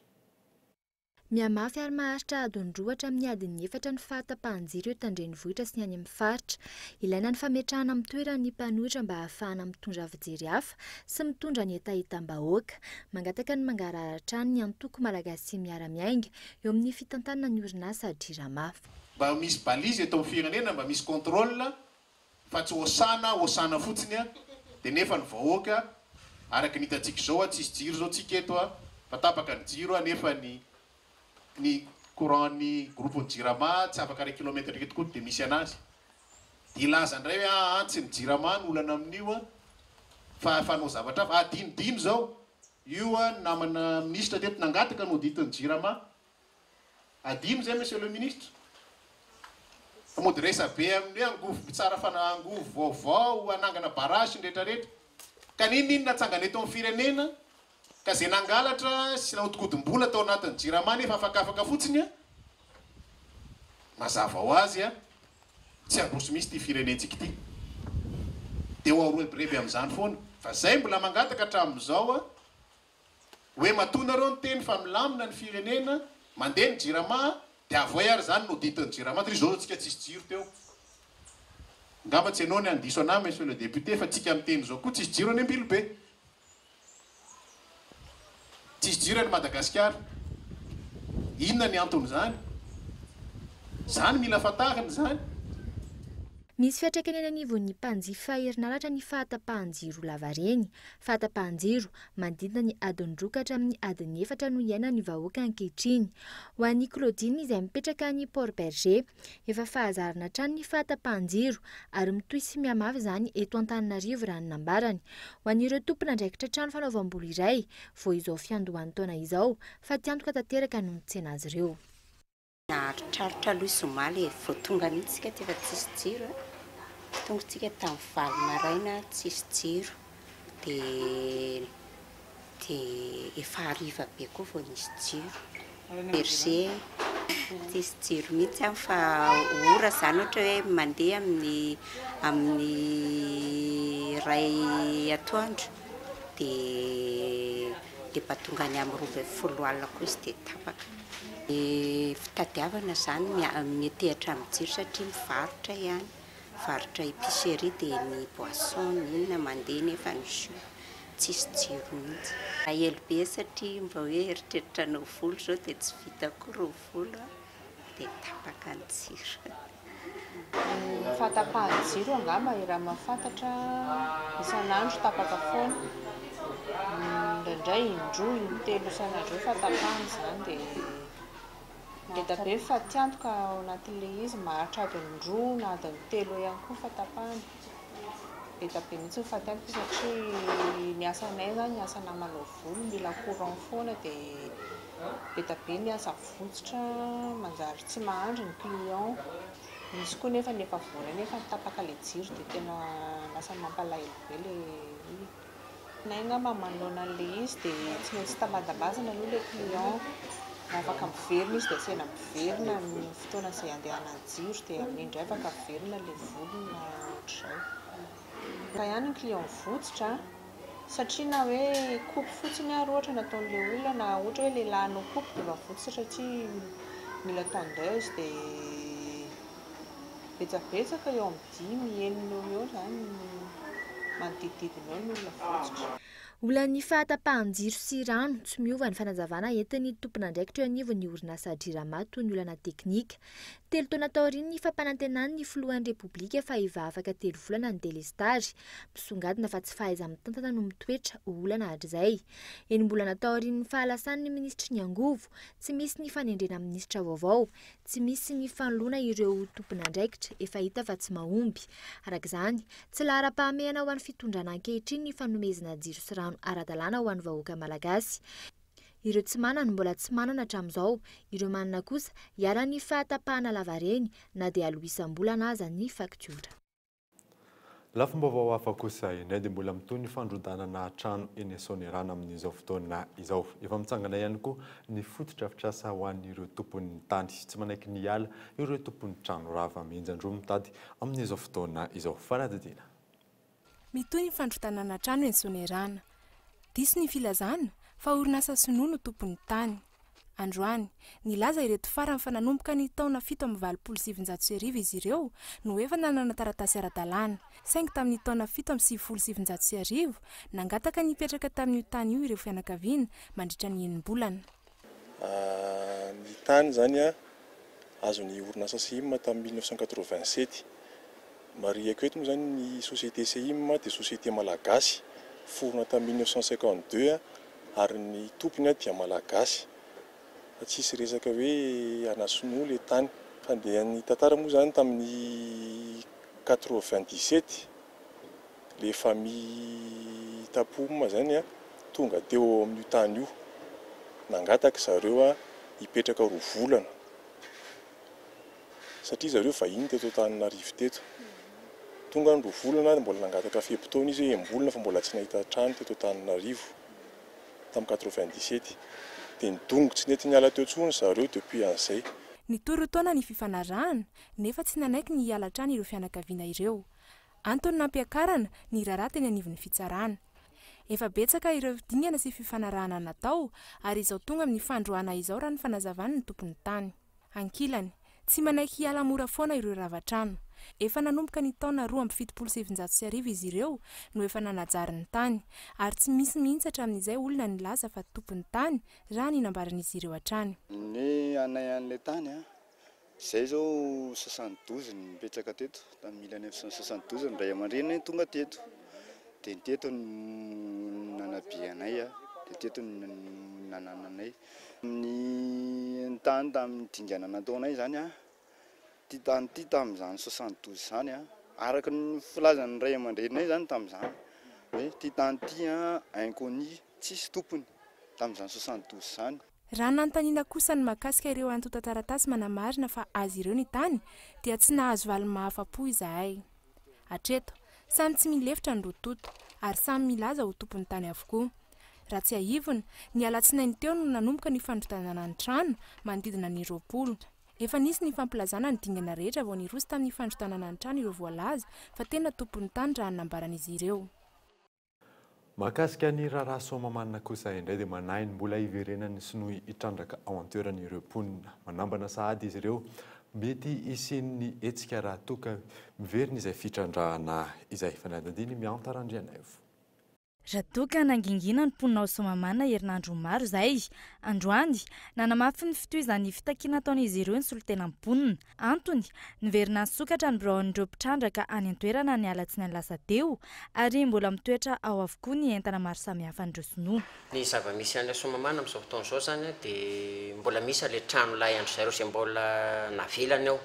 Mihamafy ary maharitra adiny roa hatramin'ny adiny efatra ny fahatapahan-jiro eto an-drenivohitra sy ny any amin'ny faritra. Ilaina ny fametrahana amin'ny toerany ny mpanohitra mba hahafahana mitondra fijery hafa sy mitondra ny hetahetam-bahoaka. Mangataka ny mangarahara hatrany ny antoko Malagasy Miara-Miainga eo amin'ny fitantanana ny orinasa Jirama. Mba misy balise eto amin'ny firenena, mba misy contrôle fa tsy hosana hosana fotsiny a, dia nefa ny vahoaka araka ny hitantsika izao a, tsisy jiro izao tsika eto a, fa tapaka ny jiro a, nefa ny ny courant ny groupe ny jirama tsy afaka iray kilomètre eto koa dia misy anazy, dia hilaza indray hoe aa tsy ny jirama no olana amin'io a, fa fanao zavatra hafa, adinodino izao, io a ny namana minisitra teto nangataka ny audit ny jirama, Adino zay monsieur le ministre fa mody resabe amin'ny hoe angovo tsara fana angovo vaovao hanangana barrage sy ny rehetra rehetra ka n'inon'inona atsangana eto amin'ny firenena ka ze nangalatra sy nahodikodim-bola tao anatin'ny jirama nefa afakafaka fotsiny a mazava ho azy a tsy handroso mihitsy ity firenentsika ity de ho aroebireby amin'izany foana fa zay mbola mangataka hatramin'izao a Hoe matoa nareo niteny fa milamina ny firenena, mandeha ny jirama, dia avoay ary izany ny audit ny jirama, satria izao tsika tsisy jiro teo. Angamba tsy ianao ny handiso anah monsieur le député fa tsika miteny izao koa tsisy jiro any Ambilobe. Tsisy jiro any Madagasikara. Inona ny anton'izany? Zany mila fantarina izany. Misy fiantraikany eny anivon'ny mpanjifa herinaratra ny fahatapahan-jiro lavareny. Fahatapahan-jiro, manodidina ny adiny roa ka hatramin'ny adiny efatra no iainan'ny vahoaka ankehitriny. Ho an'i Claudine izay mipetraka any Port Bergé, efa fahazarana hatrany ny fahatapahan-jiro ary mitohy sy mihamafy izany eto Antananarivo raha ny nambarany. Ho an'ireo tompon'andraikitra trano fanaovam-bolo iray, vao izao fiandohan'ny taona izao, fatiantoka tanteraka no nitsena azy ireo. Naharitraritra aloha izy omaly e, vao tonga mihitsy isika dia efa tsisy jiro e, tonga isika tamin'ny valo maraina tsisy jiro, dia dia efa hariva be koa vao nisy jiro. Berger, tsisy jiro mihitsy any fa ora izany ohatra hoe mandeha amin'ny amin'ny iray atoandro dia dia mba tonga any amin'ny 12 alina koa izy dia tapaka. Ny fitadiavana izany miantehitra amin'ny jiro satria mivarotra ihany, mivarotra épicerie dia ny boisson ny inona mandeha nefa ny jus tsisy jiro mihitsy. Alahelo be satria mba hoe eritreritra hanao volo izao dia tsy vita koa ireo volo dia tapaka ny jiro. Ny fahatapahan'ny jiro angamba raha mahafantatra isan'andro tapaka foana, indraindray indroa intelo isan'andro eo fahatapahana izany dia ngeda be ny fatiantoka ao anatin'ilay izy, maharitra adiny roa na adiny telo eo ihany koa ny fahatapahana, be dia be mihitsy ny fatiantoka satria ny asanay izany asana manao volo mila courant foana dia be dia be ny asa votsotra, manjary tsy mahandry ny client, misy koa nefa ny efa voaray nefa tapaka ilay jiro dia tena lasa mampalahelo be ilay olona. Ny anay angamba manoloana an'ilay izy dia tsy maintsy tambandambazana aloha ilay client, raha afaka miverina izy dia asaina miverina amin'ny fotoana izay andehanan'ny jiro dia amin'iny indray afaka miverina ilay volony na ohatr'izay. Ka ihany ny client votsotra satria na hoe coupe fotsiny ary ohatra no ataon'ilay olona na ohatra hoe lehilahy hanao coupe dia efa votsotra satria mila tondeuse dia betsabetsaka eo amin'ny dimy enina eo ho eo izany manodidididina eo ny olona votsotra. Olan'ny fahatapahan-jiro sy rano, tsy miova ny fanazavana entin'ny tompon'andraikitra eo anivon'ny orinasa Jirama toy ny olana teknika. Telo taona taorian'ny fampanantenan'ny filohan'ny Repoblika fa hivaha afaka telo volana ny delestary. Misongadina fa tsy fahaiza-mitantana no mitoetra ho olana hatrizay. Enim-bolana taorian'ny fahalasan'ny minisitry ny angovo, tsy misy ny fanendrena minisitra vaovao, tsy misy ny fanoloana ireo tompon'andraikitra efa hita fa tsy mahomby. Araka izany, tsy laharam-pahamehana ho an'ny fitondrana ankehitriny ny fanomezana jiro sy rano ara-dalàna ho an'ny vahoaka malagasy. Ireo tsy manana mbola tsy manana hatramin'izao, ireo manana kosa iharan'ny fahatapahana lavareny na dia aloa isam-bolana aza ny faktiora. Lafim-baovao hafa kosa indray dia mbola mitohy ny fandrodanana trano eny Soanierana amin'izao fotoana izao. Efa mitsangana ihany koa ny fotodrafitrasa ho an'ireo tompon'ny tany. Tsy manaiky ny hiala ireo tompon'ny trano rava. Mihenjan-droa mitady amin'izao fotoana izao. Fanadihadiana. Mitohy ny fandrodanana trano eny Soanierana. Diso ny filazana fa orinasa sinoa no tompon'ny tany. Androany, nilaza ireto farany fa nanomboka ny taona 1987 izy ireo no efa nanana taratasy ara-dalàna. Saingy tamin'ny taona 1997, nangataka ny hipetraka tamin'io tany io ireo fianakaviana mandritra ny enim-bolana. Ny tany izany azon'ny orinasa Seim tamin'ny 1987. Marihiko eto moa izany ny société Seim dia société malagasy forona tamin'ny 1952 ary ny tompony dia malagasy fa tsisy resaka hoe ana sinoa ilay tany. Fandehan'ny tantara moa izany tamin'ny 97 ilay famille Tapoum izany tonga teo amin'io tany io, nangataka zareo hipetraka roa volana. Satria zareo vahiny teto Antananarivo teto. Tonga ny roa volana ary mbola nangataka fe-potoana izy hoe enim-bolana fa mbola tsy nahita trano teto Antananarivo tamin'ny 97. Dia nidongy tsy nety niala teo intsony zareo depuis an'izay. Nitohy roa taona ny fifanarahana nefa tsy nanaiky ny hiala hatrany ireo fianakaviana ireo. Antony nampiakarana ny raharaha teny anivon'ny fitsarana. Efa betsaka ireo dingana sy fifanarahana natao ary izao tonga amin'ny fandroahana izao raha ny fanazavan'ny tompon'ny tany. Ankilany, tsy manaiky hiala mora foana ireo rava trano. Efa nanomboka ny taona 1972 izy ireo no efa nanajary ny tany, ary tsy misy mihitsy hatramin'izay olona nilaza fa tompon'ny tany, raha ny nambaran'izy ireo hatrany. Ny anay an'ilay tany an, izay izao 72 no nipetraka teto, tamin'ny 1972 ny ray aman-dreny tonga teto, dia ny teto no nanabe anay an, dia teto no nanananay. Ny tany tamin'ny dingana nataonay izany an, Ity tany ity tamin'izany 72 izany an, araka ny filazan'ny ray aman-dreninay izany tamin'izany, hoe ity tany ity an, inconnu, tsisy tompony, tamin'izany 72 izany. Raha nanontaniana kosa ny mahakasika ireo antontan-taratasy manamarina fa azy ireo ny tany dia tsy nahazo valiny mahafa-po izahay. Hatreto, samy tsy milefitra ny roa tonta ary samy milaza ho tompon'ny tany avokoa. Raha tsiahivina, ny alatsinainy teo no nanomboka ny fandrodanana ny trano manodidina ny 20. Efa nisy ny fampilazana ny dingana rehetra vao niroso tamin'ny fandrodanana ny trano ireo voalaza fa tena tompon'ny tany raha ny nambaran'izy ireo. Mahakasika ny raharaha Soamahamanina kosa indray dia manahy ny mbola hiverenan'ny sinoa hitrandraka ao an-toerana ireo mponina. Manambana sahady izy ireo mety hisian'ny hetsika raha toa ka miverina izay fitrandrahana izay. Fanadihadiana Mianta Randrianaivo. Raha toa ka nangingina ny mponina ao Soamahamanina herinandro maro izay, androany, nanamafy ny fitohizan'ny fitakiana ataon'izy ireo ny solontenan'ny mponina. Antony, niverina nisokatra ny biraon'ireo mpitrandraka any an-toerana ny alatsinainy lasa teo ary mbola mitoetra ao avokoa ny entana maro samihafa an'ireo sinoa. Ny zava-misy any Soamahamanina amin'izao fotoana izao izany dia mbola misy ilay trano lay an-dry zareo izay mbola navelany ao.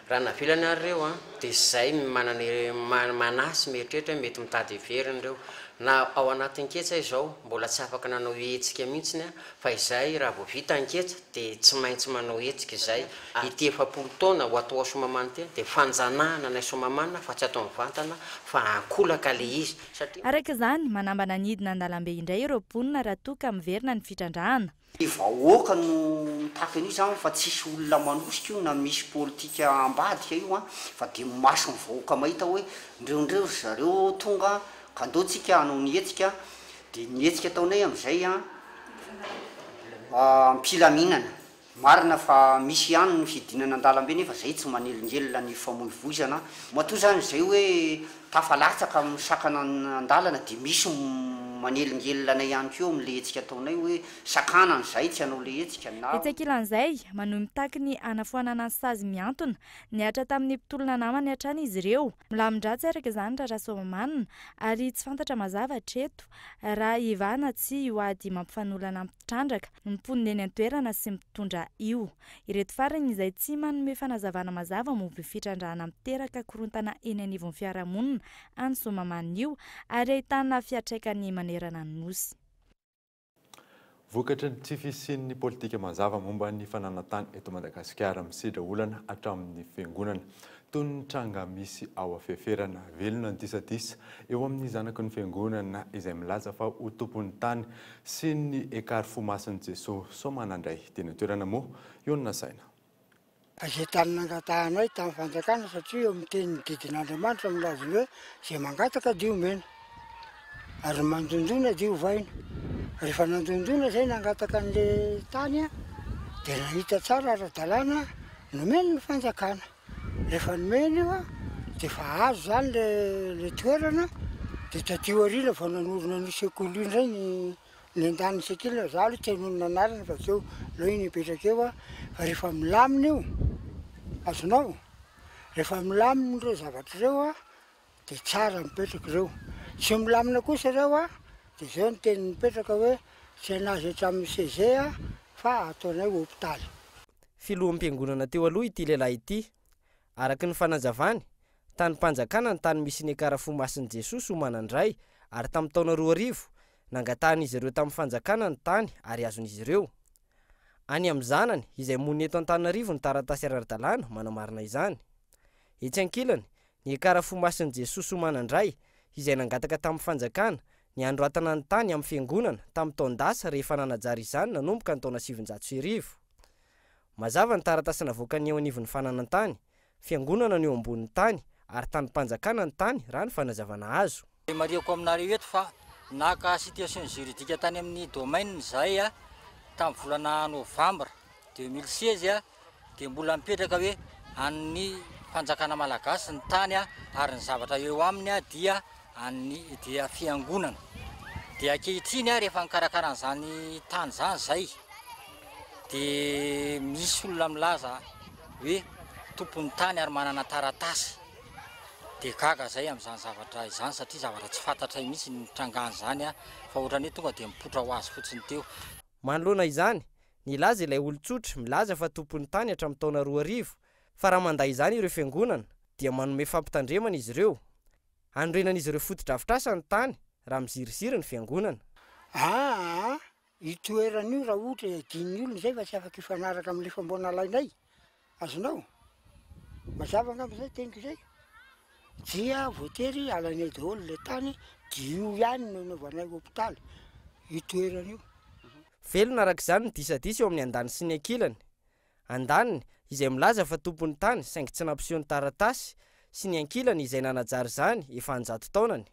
Raha navelany ary ireo dia izay manana manahy sy mieritreritra hoe mety mitady hiverina ireo. Na ao anatin'ny ketsa izao mbola tsy afaka nanao hetsika mihitsiny fa izay raha vao vita ny ketsa dia tsy maintsy manao hetsika izay. Ity 40 taona ho atao ao Soamahamanina ity dia fanjanahana anay Soamahamanina fa tsy atao mivantana fa ankolaka ilay izy satria. Araka izany, manambana ny hidina an-dalambe indray ireo mponina raha toa ka miverina ny fitrandrahana. Ny vahoaka no mitaky an'io zany fa tsisy olona manosika io na misy politika ambadika io an, fa dia mason'ny vahoaka mahita hoe ndreo ndreo ry zareo tonga ka ndao tsika hanao ny hetsika, dia ny hetsika ataonay amin'izay an am-pilaminana. Marina fa misy ihany ny fidinana an-dalambe nefa zay tsy manelingelina ny fifamoivoizana. Matoa zany zay hoe tafalatsaka amin'ny sakana an-dalana dia misy manelingelina anay ihany koa amin'ilay hetsika ataonay hoe sakanana izahay tsy hanao ilay hetsika na. Etsy ankilan'izay, manohy mitaky ny hanafoanana ny sazy mihantona nihatra tamin'ny mpitolona namany hatrany izy ireo. Milamin-dratsy araka izany Rarasoamanana ary tsy fantatra mazava hatreto raha hivaha na tsia io ady mampifanolana mpitrandraka, ny mponina eny an-toerana sy mpitondra io. Ireto farany izay tsy manome fanazavana mazava momba io fitrandrahana miteraka korontana eny anivon'ny fiarahamonina any Soamahamanina io ary ahitana fiantraikany manerana ny Nosy. Vokatry ny tsy fisian'ny politika mazava momba ny fananan-tany eto Madagasikara, misedra olana hatramin'ny fiangonana. Toy ny tranga misy ao Afeferana, velona ny disadisa eo amin'ny zanaky ny fiangonana izay milaza fa ho tompon'ny tany sy ny Ekar Fo Masin'i Jesoa Soamanandray. Teny an-toerana moa io no nasaina. Izay tany nangatahanay tamin'ny fanjakana satria eo amin'ny tenin'ny didin'Andriamanitra milaza ny hoe izay mangataka dia omena ary ny mandondona dia ovaina. Rehefa nandondona izay nangataka an'ilay tany dia nahita tsara ara-dalàna nomeny ny fanjakana. Rehefa nomena io dia efa azo izany le le toerana dia taty aoriana vao nanorina an'io sekoly io indray ny ny andaniny sy ankilany, za aloha tsy hanonona anarana fa tsy eo aleo iny hipetraka eo fa rehefa milamina io, azonao? Rehefa milamina ireo zavatra ireo dia tsara mipetraka ireo, tsy milamina kosa ireo dia zao ny teny mipetraka hoe tsy anazy hatramin'ny CG fa ataonay hopitaly. Filoham-piangonana teo aloha ity lehilahy ity. Araka ny fanazavany, tanim-panjakana ny tany misy ny Ekara Fo Masin'i Jesoa Soamanandray ary tamin'ny taona 2000, nangatahan'izy ireo tamin'ny fanjakana ny tany ary azon'izy ireo. Any amin'ny zanany izay monina eto Antananarivo ny taratasy ara-dalàna manamarina izany. Etsy ankilany, ny Ekara Fo Masin'i Jesoa Soamanandray izay nangataka tamin'ny fanjakana ny hanoratana ny tany amin'ny fiangonana tamin'ny taon-dasa rehefa nanajary izany nanomboka ny taona 1900. Mazava ny taratasy navoakan'ny eo anivon'ny fananan-tany, fiangonana no eo ambonin'ny tany ary tanim-panjakana ny tany raha ny fanazavana azo. Marihiko aminareo eto fa naka situation juridique tany amin'ny domaine izahay tamin'ny volana novambra 2016 dia mbola mipetraka hoe an'ny fanjakana malagasy ny tany ary ny zavatra eo aminy dia an'ny dia fiangonana. Dia ankehitriny rehefa nikarakara an'izany tany izany izay dia misy olona milaza hoe tompon'ny tany ary manana taratasy. Dia gaga izay amin'izany zavatra izany satria zavatra tsy fantatray mihitsy ny nitrangan'izany fa ohatran'ny hoe tonga dia mipoitra ho azy fotsiny teo. Manoloana izany, nilaza ilay olon-tsotra milaza fa tompon'ny tany hatramin'ny taona 2000 fa raha mandà izany ireo fiangonana dia manome fampitandremana izy ireo. Hanorenan'izy ireo fotodrafitrasa ny tany raha miziriziry ny fiangonana. Aa io toerana io raha ohatra iadian'ny olona izay fa tsy afaka hifanaraka amin'ilay efa mbo nalainay, azonao? Mazava angamba izay teniko izay? Dia voatery alainay daholo ilay tany dia io ihany no anaovanay hopitaly, io toerana io. Velona araka izany ny disadisa eo amin'ny andaniny sy ny ankilany. Andaniny, izay milaza fa tompon'ny tany saingy tsy nampiseho ny taratasy, sy ny ankilany izay nanajary izany efa an-jato taonany.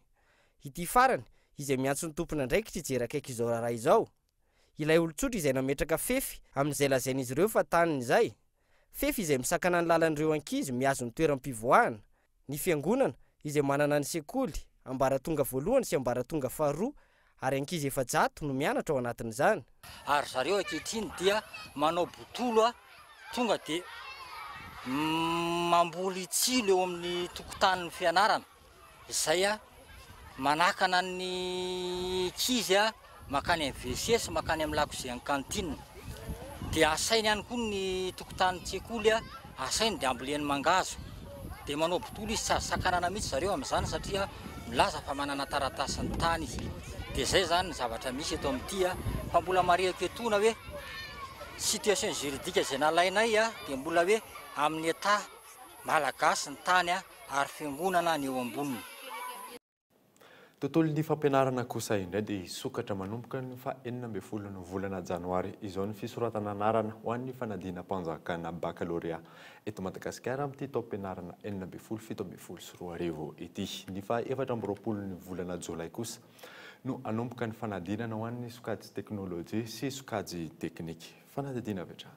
Ity farany, izay miantso ny tompon'andraikitra hijery akaiky izao raharaha izao. Ilay olon-tsotra izay nametraka fefy amin'izay lazain'izy ireo fa taniny izay. Fefy izay misakana ny lalan'ireo ankizy mihazo ny toeram-pivoahana. Ny fiangonana, izay manana ny sekoly, ambaratonga voalohany sy ambaratonga faharoa, ary ankizy 400 no mianatra ao anatin'izany. Ary zareo ankehitriny dia manao botolo tonga dia mamboly tsilo eo amin'ny tokotanin'ny fianarana, izay manakana ny ankizy mankany amin'ny WC sy mankany amin'ny lakozian'ny cantine. Dia asainy ihany koa ny tokotanin-tsekoly, asainy dia amboleny mangahazo. Dia manao botolo izy, tsy azo sakanana mihitsy zareo amin'izany satria milaza fa manana taratasin'ny tany izy. Dia izay izany ny zavatra misy eto amin'ity. Fa mbola marihiko etoana hoe situation juridique izay nalainay dia mbola hoe amin'ny Etat malagasy ny tany ary fiangonana ny eo amboniny. Tontolon'ny fampianarana kosa indray dia hisokatra manomboka ny faha 16 ny volana janoary izao ny fisoratana anarana ho an'ny fanadinam-panjakana bakalorea eto Madagasikara amin'ity taom-pianarana 2016 17 ity. Ny faha 24 ny volana jolay kosa no hanomboka ny fanadinana ho an'ny sokajy teknolojia sy sokajy teknika. Fanadihadiana avy hatrany.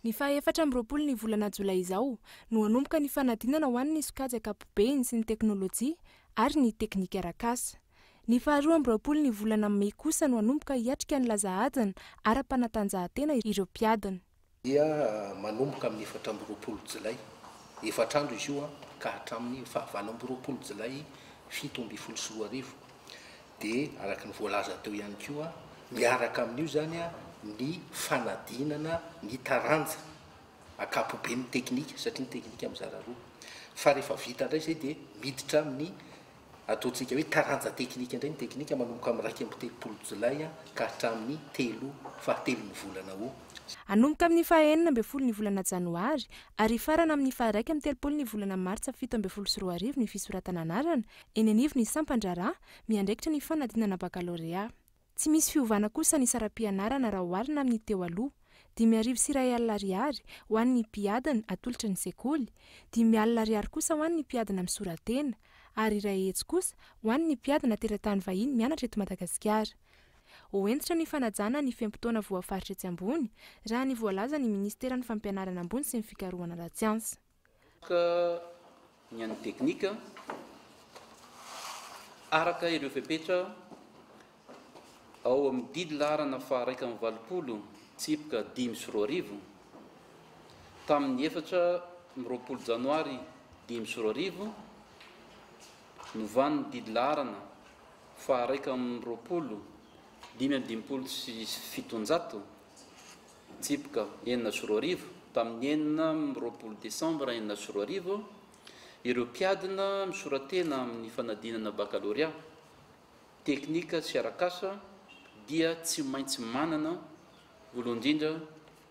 Ny faha 24 ny volana jolay izao no hanomboka ny fanadinana ho an'ny sokajy ankapobeny sy ny teknolojia ary ny teknika arak'asa. Ny faha 22 ny volana mey kosa no hanomboka hiatrika ny laza adina ara-panatanjahantena ireo mpiadina. Dia manomboka amin'ny 24 jolay, efatra andro izy io ka hatramin'ny faha 28 jolay 2017. Dia araka ny voalaza teo ihany koa, miaraka amin'io izany ny fanadinana ny taranja ankapoben'ny teknika, satria ny teknika mizara roa. Fa rehefa vita indray izay dia miditra amin'ny ataontsika hoe taranja teknika indray ny teknika manomboka amin'ny 31 jolay ka hatramin'ny telo fahatelon'ny volana août. Hanomboka amin'ny faha 16 ny volana janoary ary hifarana amin'ny faha 31 ny volana martsa 2017 ny fisoratana anarana eny anivon'ny sampan-draharaha miandraikitra ny fanadinana bakalorea. Tsy misy fiovana kosa ny saram-pianarana raha oharina amin'ny teo aloha. 1500 ariary ho an'ny mpiadina atolotra ny sekoly, 50 ariary kosa ho an'ny mpiadina misoratena, ary 100 kosa ho an'ny mpiadina teratany vahiny mianatra eto Madagasikara. Ho hentitra ny fanajana ny fe-potoana voafaritra etsy ambony, raha ny voalazan'ny minisiteran'ny Fampianarana ambony sy ny fikarohana ara-tsiansa. Ka ny an'ny teknika, araka ireo fepetra ao amin'ny didy laharana faha 81 tsipika 2005, tamin'ny 24 janoary 2005, novan'ny didy laharana faha 21 755 tsipika 2006, tamin'ny 26 desambra 2006, ireo mpiadina misora-tena amin'ny fanadinana bakalorea teknika sy arak'asa dia tsy maintsy manana, voalohany indrindra,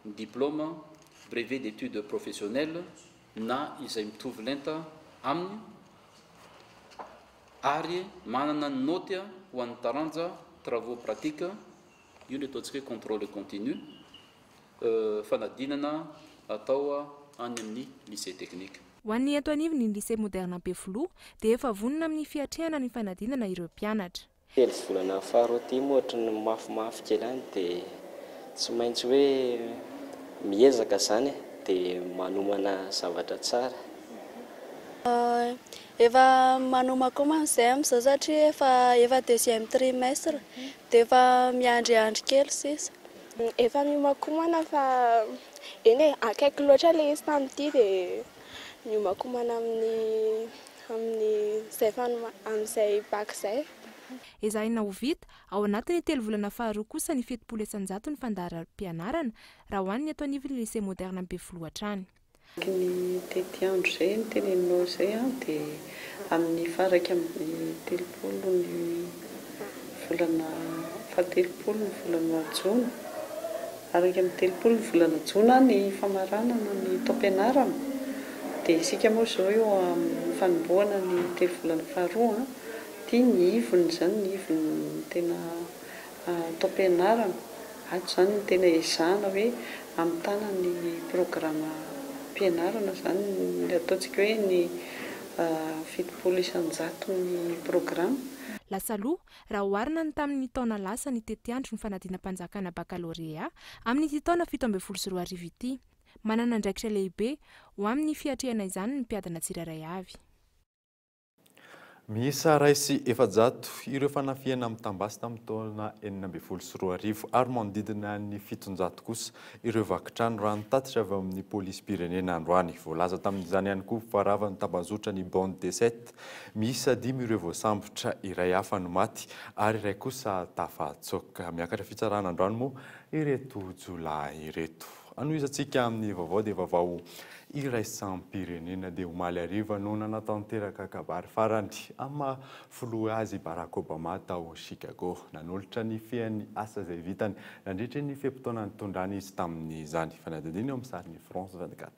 ny diplaoma brevet d'études professionnelles na izay mitovy lenta aminy, ary manana ny naoty ho an'ny taranja travaux pratiques, io no ataontsika hoe contrôle continu, fanadinana atao any amin'ny lycée technique. Ho an'ny eto anivon'ny lycée moderne Ampefiloha dia efa vonona amin'ny fiatrehana ny fanadinana ireo mpianatra. Telo volana faharoa ity moa ohatry ny mafimafy kely any dia tsy maintsy hoe miezaka izany e. dia manomana zavatra tsara. Efa manomakomana izay amin'izao satria efa efa deuxième trimestre dia efa miandriandry kely sisa. Efa miomakomana fa eny e, akaiky loatra ilay izy tamin'ity dia miomakomana amin'ny amin'izay fanoma- amin'izay bac izay. Ezahina ho vita ao anatin'ny telo volana faharoa kosa ny 70% ny fandaharam-pianarana raha ho an'ny eto anivon'ny Lycée Moderne Ampefiloha hatrany. Araka ny tetiandro izay noteneninao izay dia amin'ny faha 31 ny volana fahatelopolo ny volana jona, 31 ny volana jona ny famaranana ny taom-pianarana dia isika moa izao eo amin'ny fanombohana ny telo volana faharoa, ity ny ivony izany ny ivon'ny tena taom-pianarana. Ato izany no tena ezahana hoe hamitana ny programam-pianarana izany, ny ataontsika hoe ny 70 isan-jaton'ny programa. Lasa aloha, raha oharina ny tamin'ny taona lasa ny tetiandro ny fanadinam-panjakana bakalorea amin'ity taona 2017 ity. Manana andraikitra lehibe ho amin'ny fiatrehana izany ny mpiadina tsirairay avy. Miisa 401 ireo fanafihana mitam-basy tamin'ny taona 2016 ary manodidina ny 700 kosa ireo vaky trano raha ny tatitra avy ao amin'ny polisim-pirenena androany. Voalaza tamin'izany ihany koa fa rava ny tambazotra ny bande des sept. Miisa dimy ireo voasambotra, iray hafa no maty ary iray kosa tafatsoaka. Miakatra fitsarana androany moa ireto jiolahy ireto. Hanohizantsika amin'ny vaovao dia vaovao iraisam-pirenena dia omaly hariva no nanatanteraka kabary farany amin'ny maha filoha azy i Barack Obama tao Chicago. Nanolotra ny fean'ny asa izay vitany nandritry ny fe-potoana nitondrany izy tamin'izany. Fanadihadiana eo amin'ny sarin'ny France 24.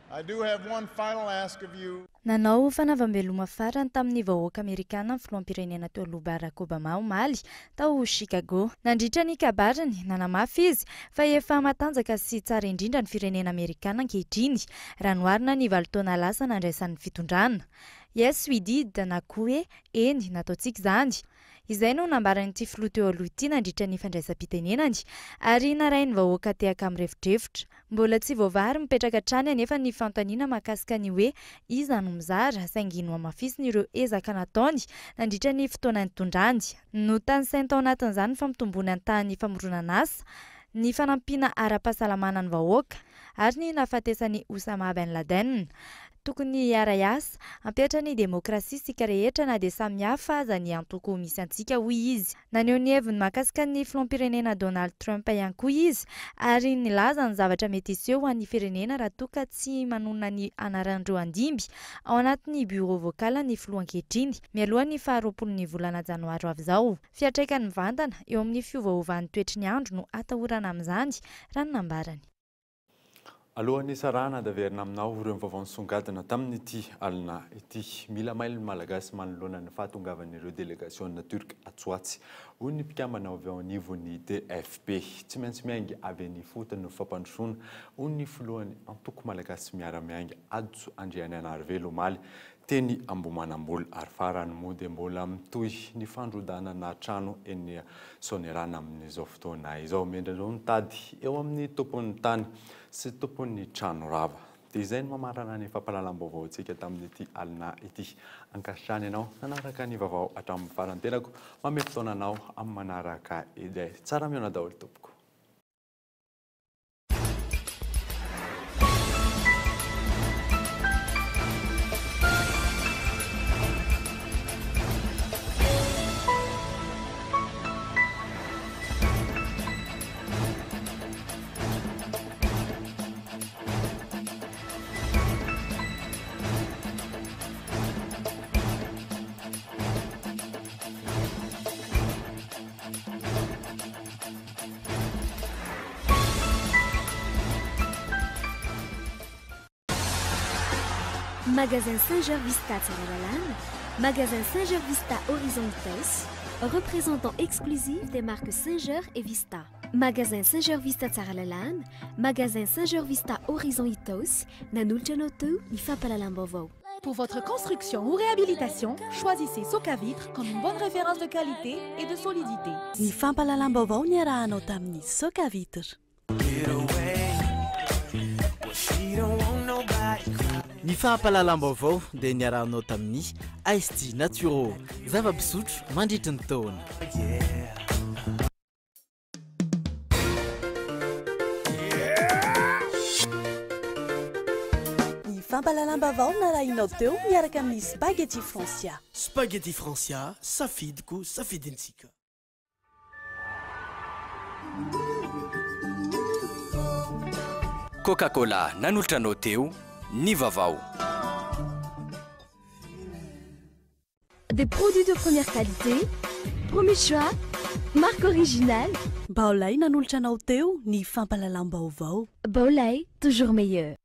I do have one final ask of you. Nanao fanavam-beloma farany tamin'ny vahoaka amerikana ny filoham-pirenena teo aloha Barack Obama omaly, tao Chicago. Nandritra ny kabariny, nanamafy izy fa efa matanjaka sy tsara indrindra ny firenena amerikana ankehitriny, raha noharina ny valo taona lasa nandraisany ny fitondrana. Yes, we did na koa hoe Eny, nataontsika izany. Izay no nambaran'ity filoha teo aloha ity nandritra ny fandraisam-pitenenany, ary narahin'ny vahoaka tehaka mirefodrefotra. Mbola tsy voavaha ary mipetraka hatrany anefa ny fanontaniana mahakasika ny hoe iza no mizara, saingy nohamafisiny ireo ezaka nataony nandritra ny fotoana nitondrany. Notanisainy tao anatin'izany ny fampitomboana ny tahan'ny famoronan'asa, ny fanampiana ara-pahasalamana ny vahoaka, ary ny nahafatesan'i Osama Ben Laden. Tokony hiara-hiasa, hampihatra ny demokrasia isika rehetra na dia samy hafa aza ny antoko misy antsika, hoy izy. Naneho ny heviny mahakasika ny filoham-pirenena Donald Trump ihany koa izy ary nilaza ny zavatra mety hiseho ho an'ny firenena raha toa ka tsy manonona ny anaran'ireo andimby ao anatin'ny bureau vocal ny filoha ankehitriny mialoha ny faha 20 ny volana janoary ho avy izao. Fiantraikany mivantana eo amin'ny fiovaovan'ny toetry ny andro no atahorana amin'izany, raha ny nambarany. Alohan'ny hisarahana dia averina aminao ireo vaovao nisongadina tamin'ity alina ity. Mila mailo ny Malagasy manoloana ny fahatongavan'ireo delegasiona Turc atsy ho atsy, hoy ny mpikambana avy ao anivon'ny DFP. Tsy maintsy miainga avy eny ifotony ny fampandrosoana, hoy ny filohan'ny antoko Malagasy Miara-Miainga, Hajo Andrianainarivelo omaly teny Ambohimanambola. Ary farany moa dia mbola mitohy ny fandrodanana trano eny Soanierana amin'izao fotoana izao. Miendrindreo ny tady eo amin'ny tompon'ny tany sy tompon'ny trano rava. Dia izay no mamarana ny fampahalalam-baovaontsika tamin'ity alina ity. Ankasitrahana ianao nanaraka ny vaovao hatramin'ny farany. Tenako manome fotoana anao amin'ny manaraka indray. Tsara mihaona daholo tompoko. Magasin Singer Vista Tsaralalàna, Magasin Singer Vista Horizon Itaosy, représentant exclusif des marques Singer et Vista. Magasin Singer Vista Tsaralalàna, Magasin Singer Vista Horizon Itaosy, nanolotra anao teo ny fampahalalam-baovao. Pour votre construction ou réhabilitation, choisissez Socavitre comme une bonne référence de qualité et de solidité. Ny fampahalalam-baovao niarahanao tamin'ny Socavitre. Ny fampahalalam-baovao dia niarahanao tamin'ny Ice Tea Naturo, zava-pisotro mandritry ny taona. Ny fampahalalam-baovao narahinao teo miaraka amin'ny Spaghetti Francia. Spaghetti Francia, safidiko, safidintsika. Coca Cola nanolotra anao teo ny vaovao. Des produits de première qualité, premier choix, marque originale. Baolai nanolotra anao teo ny fampahalalam-baovao. Baolai, toujours meilleur.